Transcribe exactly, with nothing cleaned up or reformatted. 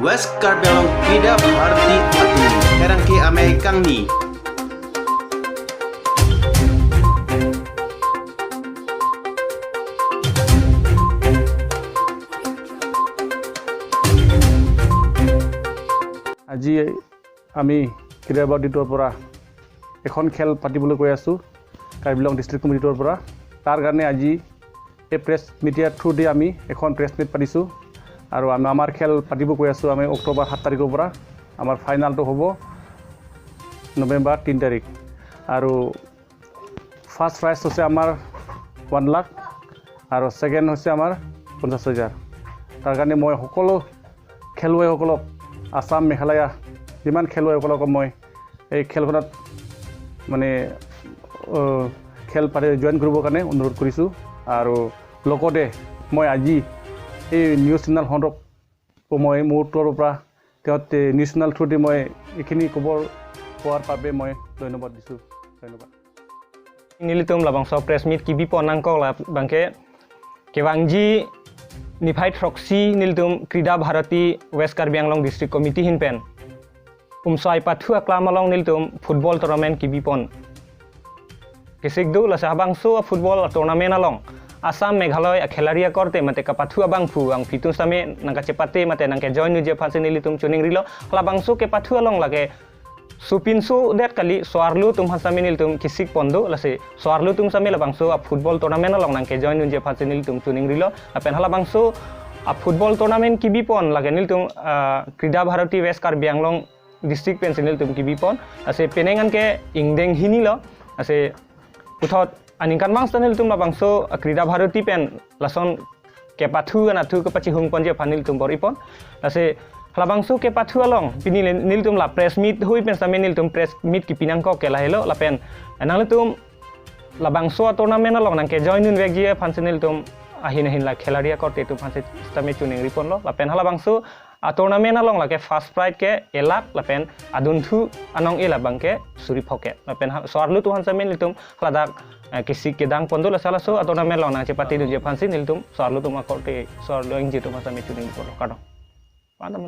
West Karbi Anglong Krida Bharati atum pherangke amei kangni. আজি আমি ক্ৰীড়া বিভাগৰ পৰা এখন খেল পাতিবলৈ কৈ আছোঁ কাৰ্বি আংলং ডিষ্ট্ৰিক্ট কমিটিৰ পৰা। তাৰ কাৰণে আজি এই প্ৰেছ মিডিয়াৰ থ্ৰুদি আমি এখন প্ৰেছ মিট পাতিছোঁ আৰু আমি আমাৰ খেল পাতিব কৈ আছোঁ আমি অক্টোবৰ সাত তাৰিখৰ পৰা। আমাৰ ফাইনেলটো হ'ব নৱেম্বৰ তিনি তাৰিখ আৰু ফাৰ্ষ্ট প্ৰাইজ হৈছে আমাৰ ওৱান লাখ আৰু ছেকেণ্ড হৈছে আমাৰ পঞ্চাছ হাজাৰ। তাৰ কাৰণে মই সকলো খেলুৱৈসকলক, আছাম, মেঘালয়া যিমান খেলুৱৈসকলক মই এই খেলখনত মানে, আহ, খেল পাতি জইন কৰিবৰ কাৰণে অনুৰোধ কৰিছোঁ। আৰু লগতে মই আজি এই নিউজ চেনেলখনক মই মোৰ তৰফৰ পৰা তেওঁতে নিউজ চেনেল থ্ৰুদি মই এইখিনি খবৰ পোৱাৰ বাবে মই ধন্যবাদ দিছোঁ। ধন্যবাদ। Nelitum labangso press meet kebi pon nangkok labangke kevangji niphai throksi nelitum Krida Bharati West Karbi Anglong District Committee ahin pen Umsai Pathu aklam along nelitum football tournament kebi pon. Kesik do lasi labangso football tournament along Assam, Meghalaya akhelari akorte mate kapathu abangphu angphi atum sitame nangkachepate mate nangkejoin unji aphansi nelitum choningrilo. Labangso kepathu along lake supinso det kali, so-arlo atum aphan sitame nelitum kesik pon do, lasi so-arlo atum sitame labangso a football tournament along nangkejoin unji aphansi nelitum choningrilo. Lapen halabangso a football tournament kebi pon lake nelitum, ah, Krida Bharati West Karbi Anglong District pensi nelitum kebi pon. Lasi penang anke ingdeng hini lo. Lasi puthot aningkanvang sita nelitum labangso, ah, Krida Bharati pen lason kepathu anatthu kepachihung ponji aphan nelitum bor-i pon. Lasi labangso kepathu along pini le-, nelitum la press meet hui pen sitame nelitum press meet kepi nangkok ke lahelo lapen nanglitum labangso a tournament along nangkejoin unvekji aphansi nelitum ahin ahin la khelari akorte atum aphansi sitame choningri ponlo. Lapen halabangso a tournament along lake first prize ke elak lapen adunthu anong-e labangke suri phokep. Lapen ha-, so-arlo atum aphan sitame nelitum haladak, eh, kesik kedang pon do, lasi laso a tournament along nangchepate dunji aphansi nelitum so-arlo atum akorte so-arlo ingje atum aphan sitame choningri ponlo. Kardom. Padam.